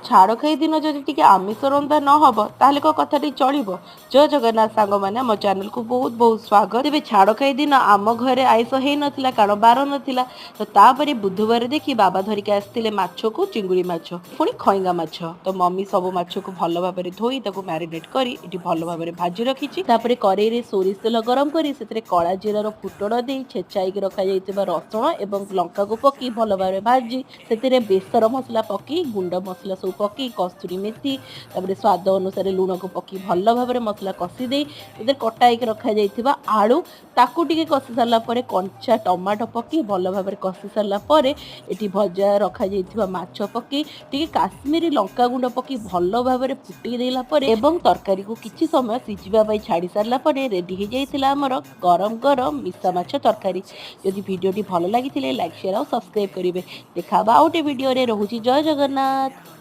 ଛାଡ଼ଖାଇ ଦିନ ଯଦି ଟିକେ ଆମିଷ ରନ୍ଧା ନ ହବ, ତାହେଲେ କ'ଣ କଥାଟି ଚଳିବ? ଜୟ ଜଗନ୍ନାଥ ସାଙ୍ଗମାନେ, ଆମ ଚ୍ୟାନେଲକୁ ବହୁତ ବହୁତ ସ୍ୱାଗତ। ତେବେ ଛାଡ଼ଖାଇ ଦିନ ଆମ ଘରେ ଆଇଁଷ ହେଇନଥିଲା, କାରଣ ବାର ନଥିଲା। ତ ତାପରେ ବୁଧବାର ଦେଖି ବାବା ଧରିକି ଆସିଥିଲେ ମାଛକୁ, ଚିଙ୍ଗୁଡ଼ି ମାଛ, ପୁଣି ଖଇଙ୍ଗା ମାଛ। ତ ମମି ସବୁ ମାଛକୁ ଭଲ ଭାବରେ ଧୋଇ, ତାକୁ ମ୍ୟାରିନେଟ୍ କରି ଏଠି ଭଲ ଭାବରେ ଭାଜି ରଖିଛି। ତାପରେ କରେଇରେ ସୋରିଷ ତେଲ ଗରମ କରି ସେଥିରେ କଳା ଜିରାର ଫୁଟଣ ଦେଇ, ଛେଚା ହେଇକି ରଖାଯାଇଥିବା ରସୁଣ ଏବଂ ଲଙ୍କାକୁ ପକେଇ ଭଲ ଭାବରେ ଭାଜି, ସେଥିରେ ବେସର ମସଲା ପକେଇ, ଗୁଣ୍ଡ ମସଲା ସବୁ ପକେଇ, କସ୍ତୁରୀ ମେଥି, ତାପରେ ସ୍ୱାଦ ଅନୁସାରେ ଲୁଣକୁ ପକେଇ ଭଲ ଭାବରେ ମସଲା କଷି ଦେଇ, ସେଥିରେ କଟା ହେଇକି ରଖାଯାଇଥିବା ଆଳୁ, ତାକୁ ଟିକେ କଷି ସାରିଲା ପରେ କଞ୍ଚା ଟମାଟୋ ପକେଇ ଭଲ ଭାବରେ କଷି ସାରିଲା ପରେ, ଏଠି ଭଜା ରଖାଯାଇଥିବା ମାଛ ପକେଇ, ଟିକେ କାଶ୍ମୀରୀ ଲଙ୍କା ଗୁଣ୍ଡ ପକେଇ ଭଲ ଭାବରେ ଫୁଟେଇ ଦେଲା ପରେ ଏବଂ ତରକାରୀକୁ କିଛି ସମୟ ସିଝିବା ପାଇଁ ଛାଡ଼ି ସାରିଲା ପରେ ରେଡି ହେଇଯାଇଥିଲା ଆମର ଗରମ ଗରମ ମିଶା ମାଛ ତରକାରୀ। ଯଦି ଭିଡ଼ିଓଟି ଭଲ ଲାଗିଥିଲେ ଲାଇକ୍, ସେୟାର ଆଉ ସବସ୍କ୍ରାଇବ୍ କରିବେ। ଦେଖା ହବା ଆଉ ଗୋଟେ ଭିଡ଼ିଓରେ। ରହୁଛି, ଜୟ ଜଗନ୍ନାଥ।